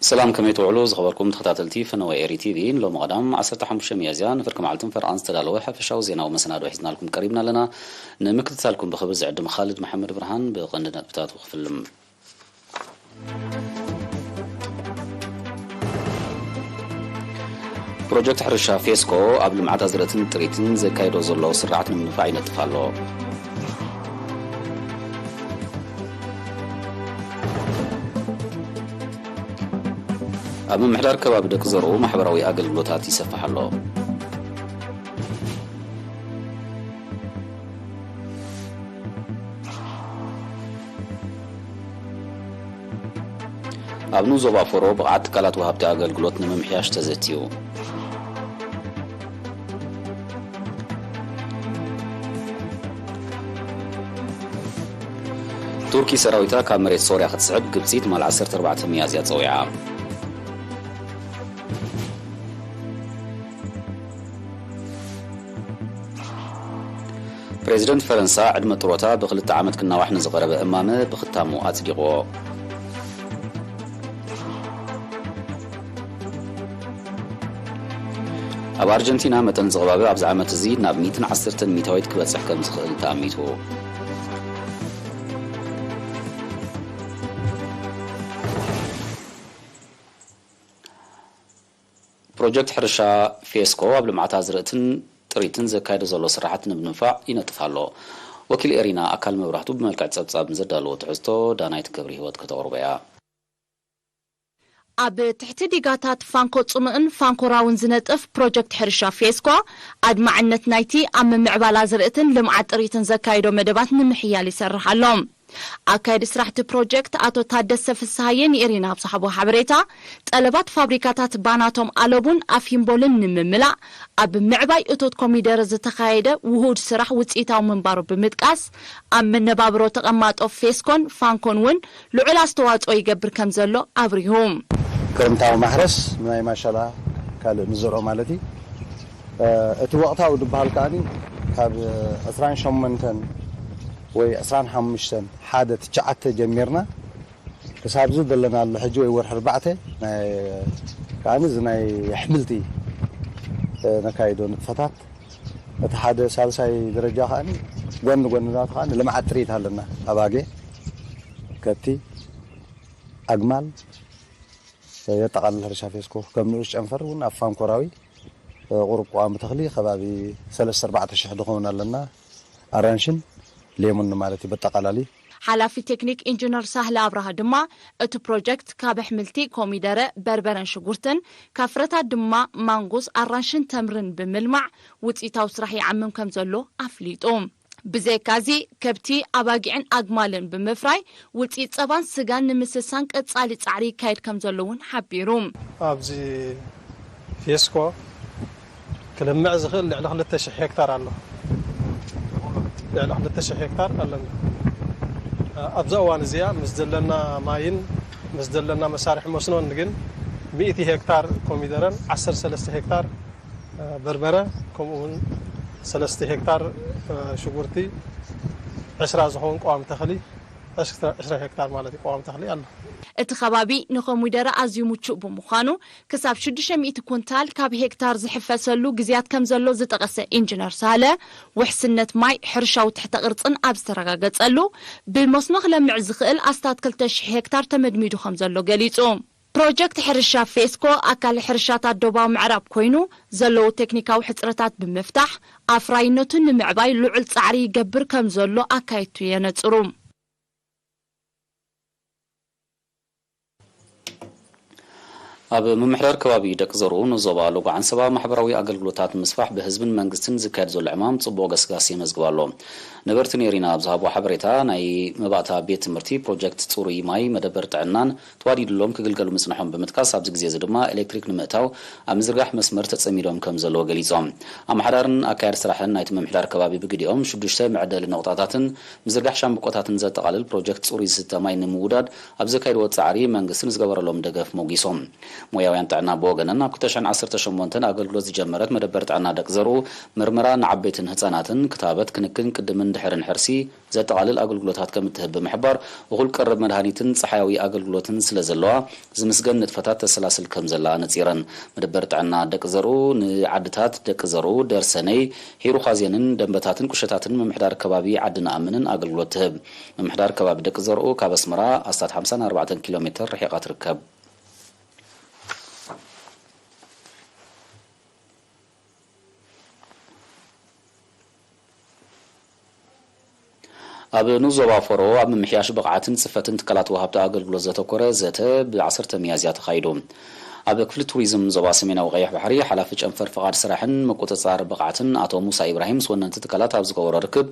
ሰላም፣ ከመይ ትውዕሉ ዝኸበርኩም ተኸታተልቲ ፈነወ ኤሪ ቲቪ? ንሎሚ ቀዳም ዓሰርተ ሓሙሽተ ሚያዝያ ንፍርቂ መዓልትን ፈርቓን ዝተዳለወ ሓፈሻዊ ዜናዊ መሰናድኦ ሒዝናልኩም ቀሪብና ኣለና። ንምክትታልኩም ብኽብሪ ዝዕድም ኻልድ መሓመድ ብርሃን። ብቐንዲ ነጥብታቱ ክፍልም። ፕሮጀክት ሕርሻ ፌስኮ ኣብ ልምዓት ኣዝርእትን ጥሪትን ዘካይዶ ዘሎ ስርዓት ንምንፋዕ ይነጥፍ ኣሎ። ኣብ ምምሕዳር ከባቢ ደቂ ዘርኡ ማሕበራዊ ኣገልግሎታት ይሰፍሕ ኣሎ። ኣብ ንኡስ ዞባ ፎሮ ብቕዓት ትካላት ወሃብቲ ኣገልግሎት ንምምሕያሽ ተዘትዩ። ቱርኪ ሰራዊታ ካብ መሬት ሶርያ ክትስሕብ ግብጺ ትማል ዓሰርተ ኣርባዕተ ሚያዝያ ጸዊዓ። ፕሬዚደንት ፈረንሳ ዕድመ ጥሮታ ብኽልተ ዓመት ክናዋሕ ንዝቐረበ እማመ ብኽታሙ ኣጽዲቕዎ። ኣብ ኣርጀንቲና መጠን ዝቕባበ ኣብዚ ዓመት እዚ ናብ ሚእትን ዓሰርተን ሚእታዊት ክበጽሕ ከም ዝኽእል ተኣሚቱ። ፕሮጀክት ሕርሻ ፌስኮ ኣብ ልምዓት ኣዝርእትን ጥሪትን ዘካየደ ዘሎ ስራሓት ንምንፋዕ ይነጥፍ ኣሎ። ወኪል ኤሪና ኣካል መብራህቱ ብመልክዕ ጸብጻብ ንዘዳለዎ ትሕዝቶ ዳናይት ገብረ ህይወት ከተቕርቦ እያ። ኣብ ትሕቲ ዲጋታት ፋንኮ ጽኑእን ፋንኮራውን ዝነጥፍ ፕሮጀክት ሕርሻ ፌስኮ ኣድማዕነት ናይቲ ኣብ ምምዕባል ኣዝርእትን ልምዓት ጥሪትን ዘካየዶ መደባት ንምሕያል ይሰርሕ ኣሎ። ኣካየዲ ስራሕቲ ፕሮጀክት ኣቶ ታደሰ ፍስሃየ ንኤሪና ኣብ ዝሃቦ ሓበሬታ፣ ጠለባት ፋብሪካታት ባናቶም ኣለቡን ኣፊምቦልን ንምምላእ ኣብ ምዕባይ እቶት ኮሚደረ ዝተኻየደ ውሁድ ስራሕ ውፅኢታዊ ምንባሩ ብምጥቃስ፣ ኣብ መነባብሮ ተቐማጦ ፌስኮን ፋንኮን እውን ልዑል ኣስተዋፅኦ ይገብር ከም ዘሎ ኣብሪሁ። ክረምታዊ ማሕረስ ናይ ማሻላ ካልእ ንዘርኦ ማለት እዩ። እቲ ወቕታዊ ዝበሃል ከኣኒ ካብ ዕስራን ሸሞንተን ወይ ዕስራን ሓሙሽተን ሓደ ትሽዓተ ጀሚርና ክሳብ እዚ ዘለናሉ ሕጂ ወይ ወርሒ ኣርባዕተ ናይ ከኣኒ እዚ ናይ ኣሕምልቲ ነካይዶ ንጥፈታት እቲ ሓደ ሳልሳይ ደረጃ ከኣኒ ጎኒ ጎኒ ናቱ ከኣኒ ልምዓት ጥሪት ኣለና። ኣባጌ፣ ከብቲ፣ ኣግማል የጠቓልል ሕርሻ ፌስኮ። ከም ንኡስ ጨንፈር እውን ኣብ ፋንኮራዊ ቁሩብ ቀዋሚ ተኽሊ ከባቢ ሰለስተ ኣርባዕተ ሽሕ ድኸውን ኣለና። ኣራንሽን ሌሙን ማለት እዩ በጠቓላሊ። ሓላፊ ቴክኒክ ኢንጂነር ሳህለ ኣብርሃ ድማ እቲ ፕሮጀክት ካብ ኣሕምልቲ ኮሚደረ፣ በርበረን ሽጉርትን ካብ ፍረታት ድማ ማንጎስ፣ ኣራንሽን ተምርን ብምልማዕ ውፅኢታዊ ስራሕ ይዓምም ከም ዘሎ ኣፍሊጡ። ብዘይካዚ ከብቲ፣ ኣባጊዕን ኣግማልን ብምፍራይ ውፅኢት ፀባን ስጋን ንምስሳን ቀፃሊ ፃዕሪ ይካየድ ከም ዘሎ እውን ሓቢሩ። ኣብዚ ፌስኮ ክልምዕ ዝኽእል ልዕሊ ክልተ ሽሕ ሄክታር ኣሎ። ልዕሊ ክልተ ሽሕ ሄክታር ኣለና። ኣብዚ እዋን እዚኣ ምስ ዘለና ማይን ምስ ዘለና መሳርሒ መስኖን ግን ሚእቲ ሄክታር ኮሚደረን ዓሰርተ ሰለስተ ሄክታር በርበረ፣ ከምኡ እውን ሰለስተ ሄክታር ሽጉርቲ፣ ዕስራ ዝኸውን ቀዋሚ ተኽሊ፣ ዕስራ ሄክታር ማለት እዩ ቀዋሚ ተኽሊ ኣሎ። እቲ ከባቢ ንኮሚደረ ኣዝዩ ምቹእ ብምዃኑ ክሳብ ሽዱሽተ ሚእቲ ኩንታል ካብ ሄክታር ዝሕፈሰሉ ግዜያት ከም ዘሎ ዝጠቐሰ ኢንጂነር ሳህለ፣ ውሕስነት ማይ፣ ሕርሻዊ ትሕተ ቅርጽን ኣብ ዝተረጋገጸሉ ብመስኖ ክለምዕ ዝኽእል ኣስታት ክልተ ሽሕ ሄክታር ተመድሚዱ ከም ዘሎ ገሊጹ። ፕሮጀክት ሕርሻ ፌስኮ ኣካል ሕርሻታት ዶባዊ ምዕራብ ኮይኑ ዘለዉ ቴክኒካዊ ሕጽረታት ብምፍታሕ ኣፍራይነቱ ንምዕባይ ልዑል ጻዕሪ ይገብር ከም ዘሎ ኣካየድቱ የነጽሩ። ኣብ ምምሕዳር ከባቢ ደቂ ዘርኡ ንዞባ ሎጎ ዓንሰባ ማሕበራዊ ኣገልግሎታት ንምስፋሕ ብህዝብን መንግስትን ዝካየድ ዘሎ ዕማም ጽቡቕ ገስጋስ የመዝግብ ኣሎ። ነበርቲ ኔሪና ኣብ ዝሃቦ ሓበሬታ፣ ናይ መባእታ ቤት ትምህርቲ፣ ፕሮጀክት ጽሩይ ማይ፣ መደበር ጥዕናን ተዋዲድሎም ክግልገሉ ምጽንሖም ብምጥቃስ፣ ኣብዚ ግዜ እዚ ድማ ኤሌክትሪክ ንምእታው ኣብ ምዝርጋሕ መስመር ተጸሚዶም ከም ዘለዉ ገሊጾም። ኣመሓዳርን ኣካያዲ ስራሕን ናይቲ ምምሕዳር ከባቢ ብግዲኦም፣ ሽዱሽተ መዕደሊ ነቑጣታትን ምዝርጋሕ ሻምብቆታትን ዘጠቓልል ፕሮጀክት ጽሩይ ዝስተ ማይ ንምውዳድ ኣብ ዘካየድዎ ጻዕሪ መንግስቲ ንዝገበረሎም ደገፍ ሞጒሶም። ሞያውያን ጥዕና ብወገነን፣ ኣብ ክልተ ሽሕን ዓሰርተ ሸሞንተን ኣገልግሎት ዝጀመረት መደበር ጥዕና ደቂ ዘርኡ፣ ምርመራ ንዓበይትን ህጻናትን፣ ክታበት፣ ክንክን ቅድምን ድሕርን ሕርሲ ዘጠቓልል ኣገልግሎታት ከም እትህብ ብምሕባር፣ እኹል ቀረብ መድሃኒትን ጸሓያዊ ኣገልግሎትን ስለ ዘለዋ፣ ዝምስገን ንጥፈታት ተሰላስል ከም ዘላ ኣነጺረን። መደበር ጥዕና ደቂ ዘርኡ ንዓድታት ደቂ ዘርኡ፣ ደርሰነይ፣ ሒሩኻዜንን ደንበታትን ቁሸታትን ምምሕዳር ከባቢ ዓዲ ንኣምንን ኣገልግሎት ትህብ። ምምሕዳር ከባቢ ደቂ ዘርኡ ካብ ኣስመራ ኣስታት ሓምሳን ኣርባዕተን ኪሎ ሜትር ርሒቓ ትርከብ። ኣብ ንኡስ ዞባ ፎሮ ኣብ ምምሕያሽ ብቕዓትን ጽፈትን ትካላት ወሃብቲ ኣገልግሎት ዘተኮረ ዘተ ብ ዓሰርተ ሚያዝያ ተኻይዱ። ኣብ ክፍሊ ቱሪዝም ዞባ ሰሜናዊ ቀይሕ ባሕሪ ሓላፊ ጨንፈር ፍቓድ ስራሕን ምቁጽጻር ብቕዓትን ኣቶ ሙሳ ኢብራሂም ምስ ወነንቲ ትካላት ኣብ ዝገበሮ ርክብ፣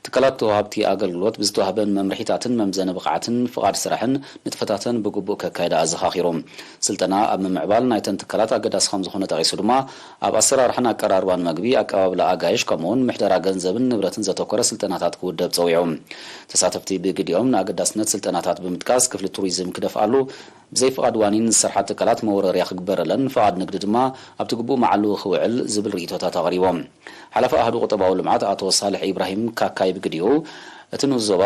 ትካላት ወሃብቲ ኣገልግሎት ብዝተዋህበን መምርሒታትን መምዘኒ ብቕዓትን ፍቓድ ስራሕን ንጥፈታተን ብግቡእ ከካይዳ ኣዘኻኺሩ። ስልጠና ኣብ ምምዕባል ናይተን ትካላት ኣገዳሲ ከም ዝኾነ ጠቒሱ ድማ፣ ኣብ ኣሰራርሓን ኣቀራርባን መግቢ፣ ኣቀባብላ ኣጋይሽ፣ ከምኡውን ምሕደራ ገንዘብን ንብረትን ዘተኮረ ስልጠናታት ክውደብ ጸዊዑ። ተሳተፍቲ ብግዲኦም ንኣገዳስነት ስልጠናታት ብምጥቃስ፣ ክፍሊ ቱሪዝም ክደፍኣሉ፣ ብዘይ ፍቓድ ዋኒን ዝሰርሓ ትካላት መወረርያ ክግበረለን፣ ፍቓድ ንግዲ ድማ ኣብቲ ግቡእ መዓልኡ ክውዕል ዝብል ርእይቶታት ኣቕሪቦም። ሓላፊ ኣሃዱ ቁጠባዊ ልምዓት ኣቶ ሳልሕ ኢብራሂም ካካይ ብግዲኡ፣ እቲ ንኡስ ዞባ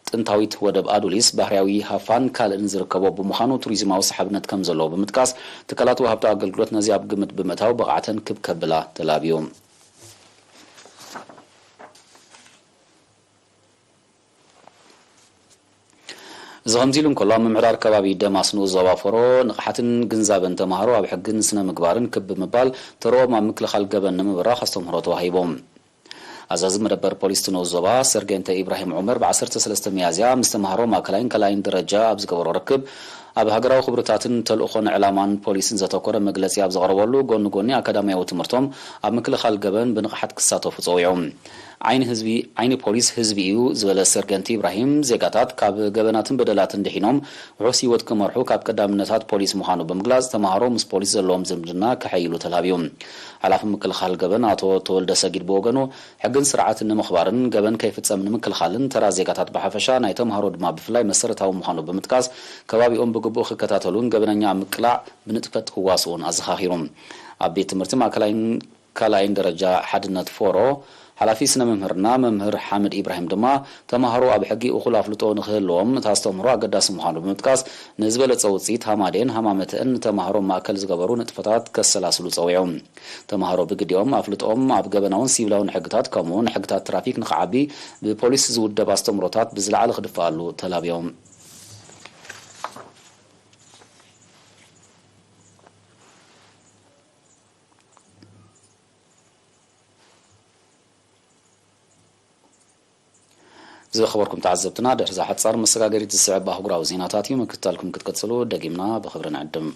ጥንታዊት ወደብ ኣዱሊስ፣ ባህርያዊ ሃፋን ካልእን ዝርከቦ ብምዃኑ፣ ቱሪዝማዊ ሰሓብነት ከም ዘለዎ ብምጥቃስ፣ ትካላት ወሃብቲ ኣገልግሎት ነዚ ኣብ ግምት ብምእታው ብቕዓተን ክብ ከብላ ተላብዩ። እዚ ከምዚ ኢሉ እንከሎ፣ ኣብ ምምሕዳር ከባቢ ደማስ ንኡስ ዞባ ፎሮ፣ ንቕሓትን ግንዛበን ተምሃሮ ኣብ ሕግን ስነ ምግባርን ክብ ብምባል፣ ተርኦም ኣብ ምክልኻል ገበን ንምብራኽ ኣስተምህሮ ተዋሂቦም። ኣዛዚ መደበር ፖሊስ እቲ ንኡስ ዞባ፣ ሰርጌንተ ኢብራሂም ዑመር፣ ብ ዓሰርተ ሰለስተ ሚያዝያ ምስ ተምሃሮ ማእከላይን ካልኣይን ደረጃ ኣብ ዝገበሮ ርክብ፣ ኣብ ሃገራዊ ክብርታትን ተልእኾን ዕላማን ፖሊስን ዘተኮረ መግለጺ ኣብ ዘቕረበሉ፣ ጎኒ ጎኒ ኣካዳሚያዊ ትምህርቶም ኣብ ምክልኻል ገበን ብንቕሓት ክሳተፉ ጸዊዑ። ዓይኒ ህዝቢ፣ ዓይኒ ፖሊስ ህዝቢ እዩ ዝበለ ሰርጌንት ኢብራሂም፣ ዜጋታት ካብ ገበናትን በደላትን ድሒኖም ውሑስ ህይወት ክመርሑ ካብ ቀዳምነታት ፖሊስ ምዃኑ ብምግላጽ፣ ተምሃሮ ምስ ፖሊስ ዘለዎም ዝምድና ከሐይሉ ተላብዩ። ሓላፊ ምክልኻል ገበን ኣቶ ተወልደ ሰጊድ ብወገኑ፣ ሕግን ስርዓትን ንምኽባርን ገበን ከይፍጸም ንምክልኻልን ተራ ዜጋታት ብሓፈሻ ናይ ተምሃሮ ድማ ብፍላይ መሰረታዊ ምዃኑ ብምጥቃስ፣ ከባቢኦም ብግቡእ ክከታተሉን ገበነኛ ኣብ ምቅላዕ ብንጥፈት ክዋስኡን ኣዘኻኺሩ። ኣብ ቤት ትምህርቲ ማእከላይን ካልኣይን ደረጃ ሓድነት ፎሮ ሓላፊ ስነ መምህርና መምህር ሓምድ ኢብራሂም ድማ፣ ተምሃሮ ኣብ ሕጊ እኹል ኣፍልጦ ንክህልዎም እቲ ኣስተምህሮ ኣገዳሲ ምዃኑ ብምጥቃስ፣ ንዝበለጸ ውጽኢት ሃማዴን ሃማመተእን ንተምሃሮ ማእከል ዝገበሩ ንጥፈታት ከሰላስሉ ጸዊዑ። ተምሃሮ ብግዲኦም ኣፍልጦኦም ኣብ ገበናውን ሲቪላውን ሕግታት ከምኡውን ሕግታት ትራፊክ ንክዓቢ ብፖሊስ ዝውደብ ኣስተምህሮታት ብዝለዓለ ክድፍኣሉ ተላብዮም። ዝኸበርኩም ተዓዘብትና፣ ድሕሪ እዛ ሓጻር መሰጋገሪት ዝስዕብ ኣህጉራዊ ዜናታት እዩ። ምክትታልኩም ክትቅጽሉ ደጊምና ብኽብሪ ንዕድም።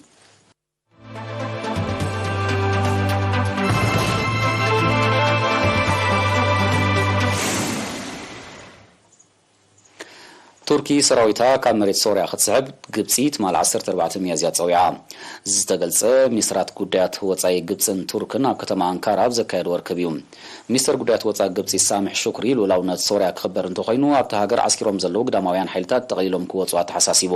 ቱርኪ ሰራዊታ ካብ መሬት ሶርያ ክትስሕብ ግብጺ ትማል ዓሰርተ ኣርባዕተ ሚያዝያ ጸዊዓ። እዚ ዝተገልጸ ሚኒስትራት ጉዳያት ወጻኢ ግብጽን ቱርክን ኣብ ከተማ ኣንካራ ኣብ ዘካየድዎ ርክብ እዩ። ሚኒስተር ጉዳያት ወጻኢ ግብጺ ሳምሕ ሹክሪ፣ ልኡላውነት ሶርያ ክኽበር እንተኾይኑ፣ ኣብታ ሃገር ዓስኪሮም ዘለዉ ግዳማውያን ሓይልታት ጠቕሊሎም ክወጹ ኣተሓሳሲቡ።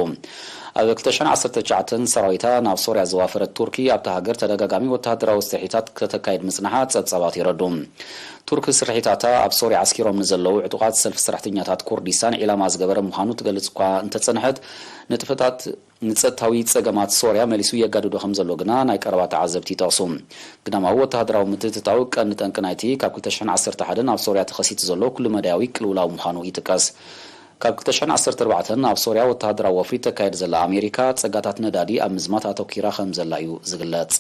ኣብ ክልተ ሽሕን ዓሰርተ ትሽዓተን ሰራዊታ ናብ ሶርያ ዘዋፈረት ቱርኪ፣ ኣብታ ሃገር ተደጋጋሚ ወተሃደራዊ ስርሒታት ከተካይድ ምጽንሓ ጸብጻባት የረዱ። ቱርክ ስርሒታታ ኣብ ሶርያ ዓስኪሮም ንዘለዉ ዕጡቓት ሰልፊ ሰራሕተኛታት ኩርዲስታን ዒላማ ዝገበረ ምዃኑ ትገልጽ እኳ እንተጸንሐት፣ ንጥፈታት ንጸጥታዊ ጸገማት ሶርያ መሊሱ የጋድዶ ከም ዘሎ ግና ናይ ቀረባ ተዓዘብቲ ይጠቕሱ። ግዳማዊ ወተሃደራዊ ምትእትታው ቀንዲ ጠንቂ ናይቲ ካብ ክልተ ሽሕን ዓሰርተ ሓደን ኣብ ሶርያ ተኸሲቱ ዘሎ ኩሉ መዳያዊ ቅልውላው ምዃኑ ይጥቀስ። ካብ ክልተ ሽሕን ዓሰርተ ኣርባዕተን ኣብ ሶርያ ወተሃደራዊ ወፍሪ ተካየድ ዘላ ኣሜሪካ፣ ጸጋታት ነዳዲ ኣብ ምዝማት ኣተኲራ ከም ዘላ እዩ ዝግለጽ።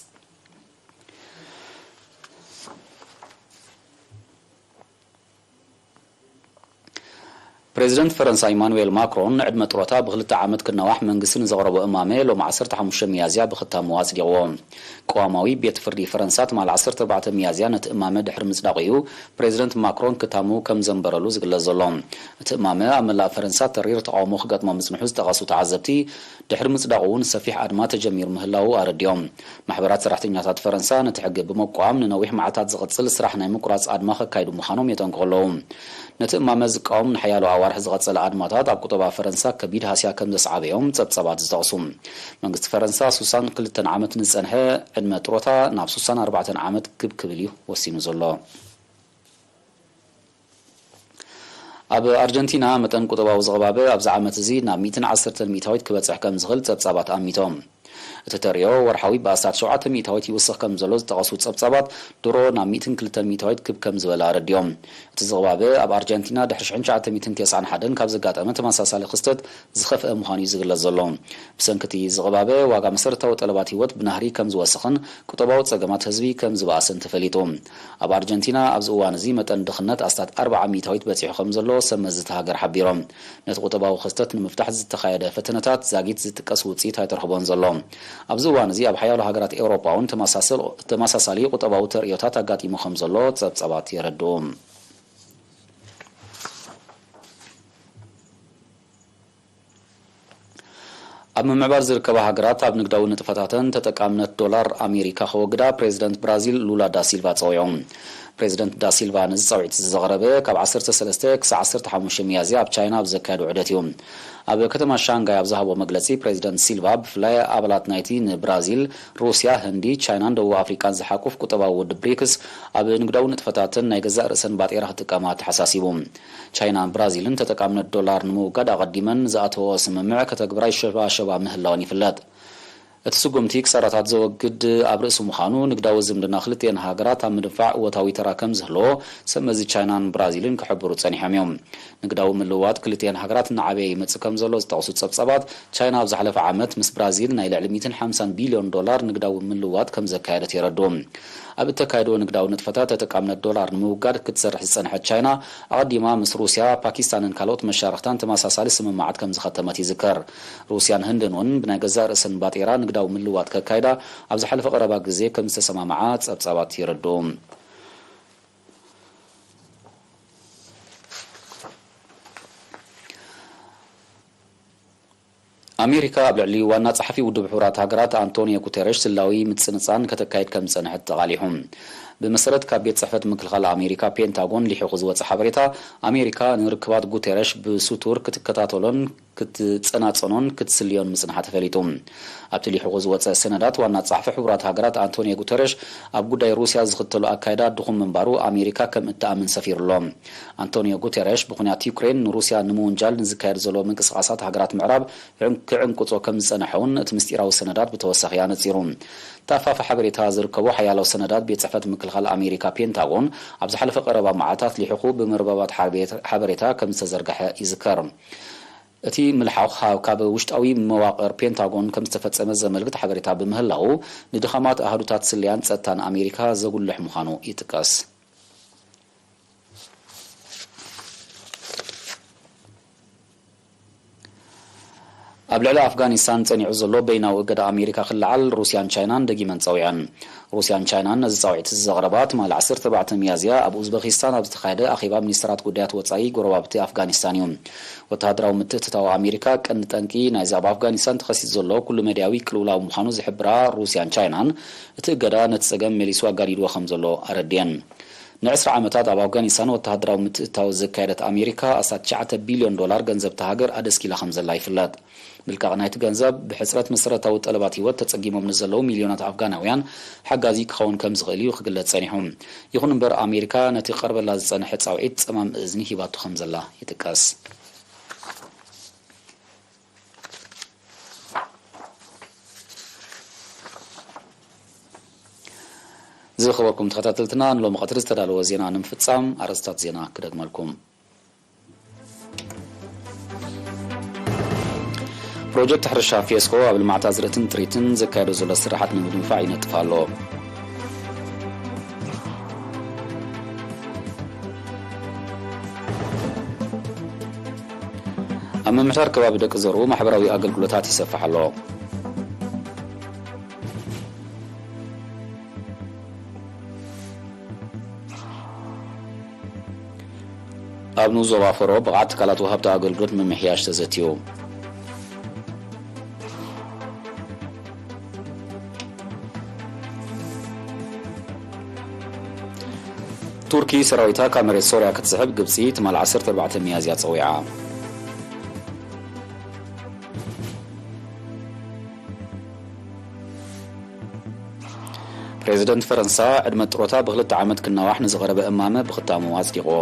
ፕሬዚደንት ፈረንሳ ኢማኑኤል ማክሮን ንዕድመ ጡረታ ብክልተ ዓመት ክናዋሕ መንግስቲ ንዘቕረቦ እማመ ሎም ዓሰርተ ሓሙሽተ ሚያዝያ ብክታሙ ኣጽዲቕዎ። ቅዋማዊ ቤት ፍርዲ ፈረንሳ ትማል ዓሰርተ ኣርባዕተ ሚያዝያ ነቲ እማመ ድሕሪ ምጽዳቑ እዩ ፕሬዚደንት ማክሮን ክታሙ ከም ዘንበረሉ ዝግለጽ ዘሎ። እቲ እማመ ኣብ መላእ ፈረንሳ ተሪር ተቓውሞ ክገጥሞ ምጽንሑ ዝጠቐሱ ተዓዘብቲ፣ ድሕሪ ምጽዳቑ እውን ሰፊሕ ኣድማ ተጀሚሩ ምህላዉ ኣረዲኦም። ማሕበራት ሰራሕተኛታት ፈረንሳ ነቲ ሕጊ ብምቋም ንነዊሕ መዓልታት ዝቕጽል ስራሕ ናይ ምቁራጽ ኣድማ ከካይዱ ምዃኖም የጠንቅቑ ኣለዉ። ነቲ እማመ ዝቃወም ንሓያሎ ኣዋርሕ ወርሒ ዝቐጸለ ኣድማታት ኣብ ቁጠባ ፈረንሳ ከቢድ ሃስያ ከም ዘስዓበ እዮም ጸብጻባት ዝጠቕሱ። መንግስቲ ፈረንሳ ሱሳን ክልተን ዓመት ንዝጸንሐ ዕድመ ጥሮታ ናብ ሱሳን ኣርባዕተን ዓመት ክብ ክብል እዩ ወሲኑ ዘሎ። ኣብ ኣርጀንቲና መጠን ቁጠባዊ ዝቕባበ ኣብዚ ዓመት እዚ ናብ ሚእትን ዓሰርተን ሚእታዊት ክበጽሕ ከም ዝኽእል ጸብጻባት ኣሚቶም። እቲ ተርእዮ ወርሓዊ ብኣስታት ሸውዓተ ሚእታዊት ይውስኽ ከም ዘሎ ዝጠቐሱ ጸብጻባት፣ ድሮ ናብ ሚእትን ክልተን ሚእታዊት ክብ ከም ዝበለ ኣረዲኦም። እቲ ዝቕባበ ኣብ ኣርጀንቲና ድሕሪ ሽሕን ትሽዓተ ሚእትን ተስዓን ሓደን ካብ ዘጋጠመ ተመሳሳሊ ክስተት ዝኸፍአ ምዃኑ እዩ ዝግለጽ ዘሎ። ብሰንኪ እቲ ዝቕባበ፣ ዋጋ መሰረታዊ ጠለባት ህይወት ብናህሪ ከም ዝወስኽን ቁጠባዊ ጸገማት ህዝቢ ከም ዝበኣስን ተፈሊጡ። ኣብ ኣርጀንቲና ኣብዚ እዋን እዚ መጠን ድኽነት ኣስታት ኣርብዓ ሚእታዊት በጺሑ ከም ዘሎ ሰብ መዚ እታ ሃገር ሓቢሮም። ነቲ ቁጠባዊ ክስተት ንምፍታሕ ዝተኻየደ ፈተነታት ዛጊት ዝጥቀስ ውጽኢት ኣይተረኽቦን ዘሎ። ኣብዚ እዋን እዚ ኣብ ሓያሎ ሃገራት ኤውሮጳ እውን ተመሳሰል-፣ ተመሳሳሊ ቁጠባዊ ተርእዮታት ኣጋጢሙ ከም ዘሎ ጸብጻባት የረድኡ። ኣብ ምምዕባል ዝርከባ ሃገራት ኣብ ንግዳዊ ንጥፈታተን ተጠቃምነት ዶላር ኣሜሪካ ከወግዳ ፕሬዚደንት ብራዚል ሉላ ዳ ሲልቫ ጸዊዖም። ፕሬዚደንት ዳ ሲልቫ ነዚ ጻውዒት ዘቕረበ ካብ ዓሰርተ ሰለስተ ክሳብ ዓሰርተ ሓሙሽተ ሚያዝያ ኣብ ቻይና ኣብ ዘካየዶ ዑደት እዩ። ኣብ ከተማ ሻንጋይ ኣብ ዝሃቦ መግለጺ፣ ፕሬዚደንት ሲልቫ ብፍላይ ኣባላት ናይቲ ንብራዚል፣ ሩስያ፣ ህንዲ፣ ቻይናን ደቡብ ኣፍሪቃን ዝሓቁፍ ቁጠባዊ ውድብ ብሪክስ ኣብ ንግዳዊ ንጥፈታተን ናይ ገዛእ ርእሰን ባጤራ ክጥቀማ ተሓሳሲቡ። ቻይናን ብራዚልን ተጠቃምነት ዶላር ንምውጋድ ኣቐዲመን ዝኣተወኦ ስምምዕ ከተግብራ ይሸባሸባ ምህላወን ይፍለጥ። እቲ ስጉምቲ ክሳራታት ዘወግድ ኣብ ርእሲ ምዃኑ፣ ንግዳዊ ዝምድና ክልቲኤን ሃገራት ኣብ ምድንፋዕ እወታዊ ተራ ከም ዝህልዎ ሰብ መዚ ቻይናን ብራዚልን ክሕብሩ ጸኒሖም እዮም። ንግዳዊ ምልውዋጥ ክልቲኤን ሃገራት እናዓበየ ይመጽእ ከም ዘሎ ዝጠቕሱ ጸብጻባት፣ ቻይና ኣብ ዝሓለፈ ዓመት ምስ ብራዚል ናይ ልዕሊ ሚእትን ሓምሳን ቢልዮን ዶላር ንግዳዊ ምልውዋጥ ከም ዘካየደት የረድኡ። ኣብ እተካየዶ ንግዳዊ ንጥፈታት ተጠቃምነት ዶላር ንምውጋድ ክትሰርሕ ዝጸንሐት ቻይና፣ ኣቐዲማ ምስ ሩስያ፣ ፓኪስታንን ካልኦት መሻርኽታን ተመሳሳሊ ስምምዓት ከም ዝኸተመት ይዝከር። ሩስያን ህንድን እውን ብናይ ገዛእ ርእሰን ባጤራ ንግዳዊ ምልውዋጥ ከካይዳ ኣብ ዝሓለፈ ቀረባ ግዜ ከም ዝተሰማምዓ ጸብጻባት የረድኡ። ኣሜሪካ ኣብ ልዕሊ ዋና ጸሓፊ ውድብ ሕቡራት ሃገራት ኣንቶኒዮ ጉተረሽ ስላዊ ምጽንጻን ከተካይድ ከም ዝጸንሐት ተቓሊሑ። ብመሰረት ካብ ቤት ጽሕፈት ምክልኻል ኣሜሪካ ፔንታጎን ሊሒኹ ዝወጸ ሓበሬታ፣ ኣሜሪካ ንርክባት ጉተረሽ ብስቱር ክትከታተሎን ክትጸናጸኖን ክትስልዮን ምጽንሓ ተፈሊጡ። ኣብቲ ሊሒኹ ዝወጸ ሰነዳት፣ ዋና ጸሓፊ ሕቡራት ሃገራት ኣንቶኒዮ ጉተረሽ ኣብ ጉዳይ ሩስያ ዝኽተሎ ኣካይዳ ድኹም ምንባሩ ኣሜሪካ ከም እትኣምን ሰፊሩ ኣሎ። ኣንቶኒዮ ጉተረሽ፣ ብኹናት ዩክሬን ንሩስያ ንምውንጃል ንዝካየድ ዘሎ ምንቅስቓሳት ሃገራት ምዕራብ ክዕንቅጾ ከም ዝጸንሐ እውን እቲ ምስጢራዊ ሰነዳት ብተወሳኺ ኣነጺሩ። ተኣፋፊ ሓበሬታ ዝርከቦ ሓያሎ ሰነዳት ቤት ጽሕፈት ምክልኻል ኣሜሪካ ፔንታጎን ኣብ ዝሓለፈ ቀረባ መዓልታት ሊሒኹ ብመርበባት ሓርቤት-፣ ሓበሬታ ከም ዝተዘርግሐ ይዝከር። እቲ ምልሓኽ ካብ ውሽጣዊ መዋቕር ፔንታጎን ከም ዝተፈጸመ ዘመልክት ሓበሬታ ብምህላዉ፣ ንድኻማት ኣሃዱታት ስለያን ጸጥታን ኣሜሪካ ዘጉልሕ ምዃኑ ይጥቀስ። ኣብ ልዕሊ ኣፍጋኒስታን ጸኒዑ ዘሎ በይናዊ እገዳ ኣሜሪካ ክለዓል ሩስያን ቻይናን ደጊመን ጸዊዐን። ሩስያን ቻይናን ነዚ ጻውዒት እዚ ዘቕረባ ትማሊ ዓሰርተ ኣርባዕተ ሚያዝያ ኣብ ኡዝበኪስታን ኣብ ዝተኻየደ ኣኼባ ሚኒስትራት ጉዳያት ወጻኢ ጎረባብቲ ኣፍጋኒስታን እዩ። ወተሃደራዊ ምትእትታው ኣሜሪካ ቀንዲ ጠንቂ ናይዚ ኣብ ኣፍጋኒስታን ተኸሲቱ ዘሎ ኩሉ መዳያዊ ቅልውላው ምዃኑ ዝሕብራ ሩስያን ቻይናን፣ እቲ እገዳ ነቲ ጸገም መሊሱ ኣጋዲድዎ ከም ዘሎ ኣረድየን። ንዕስራ ዓመታት ኣብ ኣፍጋኒስታን ወተሃደራዊ ምትእትታው ዘካየደት ኣሜሪካ፣ ኣስታት ትሽዓተ ቢልዮን ዶላር ገንዘብ እታ ሃገር ኣደስኪላ ከም ዘላ ይፍለጥ። ምልቃቕ ናይቲ ገንዘብ፣ ብሕጽረት መሰረታዊ ጠለባት ህይወት ተጸጊሞም ንዘለዉ ሚልዮናት ኣፍጋናውያን ሓጋዚ ክኸውን ከም ዝኽእል እዩ ክግለጽ ጸኒሑ። ይኹን እምበር፣ ኣሜሪካ ነቲ ክቐርበላ ዝጸንሐ ጻውዒት ጸማም እዝኒ ሂባቶ ከም ዘላ ይጥቀስ። ዝኸበርኩም ተኸታተልትና፣ ንሎሚ ቀትሪ ዝተዳለወ ዜና ንምፍጻም ኣርእስታት ዜና ክደግመልኩም። ፕሮጀክት ሕርሻ ፌስኮ ኣብ ልምዓት ኣዝርእትን ጥሪትን ዘካየዶ ዘሎ ስራሓት ንምድንፋዕ ይነጥፍ ኣሎ። ኣብ ምምሕዳር ከባቢ ደቂ ዘርኡ ማሕበራዊ ኣገልግሎታት ይሰፍሕ ኣሎ። ኣብ ንኡስ ዞባ ፈሮ ብቕዓት ትካላት ወሃብቲ ኣገልግሎት ምምሕያሽ ተዘትዩ። ቱርኪ ሰራዊታ ካብ መሬት ሶርያ ክትስሕብ ግብጺ ትማል ዓሰርተ ኣርባዕተ ሚያዝያ ጸዊዓ። ፕሬዚደንት ፈረንሳ ዕድመ ጥሮታ ብክልተ ዓመት ክናዋሕ ንዝቐረበ እማመ ብኽታሙ ኣጽዲቑዎ።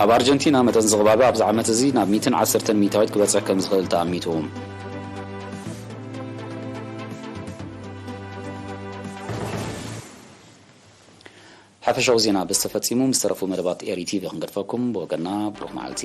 ኣብ ኣርጀንቲና መጠን ዝቕባበ ኣብዚ ዓመት እዚ ናብ ሚእትን ዓሰርተን ሚእታዊት ክበጽሕ ከም ዝኽእል ተኣሚቱ። ሓፈሻዊ ዜና በዚ ተፈጺሙ። ምስ ተረፉ መደባት ኤሪ ቲቪ ክንገድፈኩም። ብወገና ብሩኽ መዓልቲ።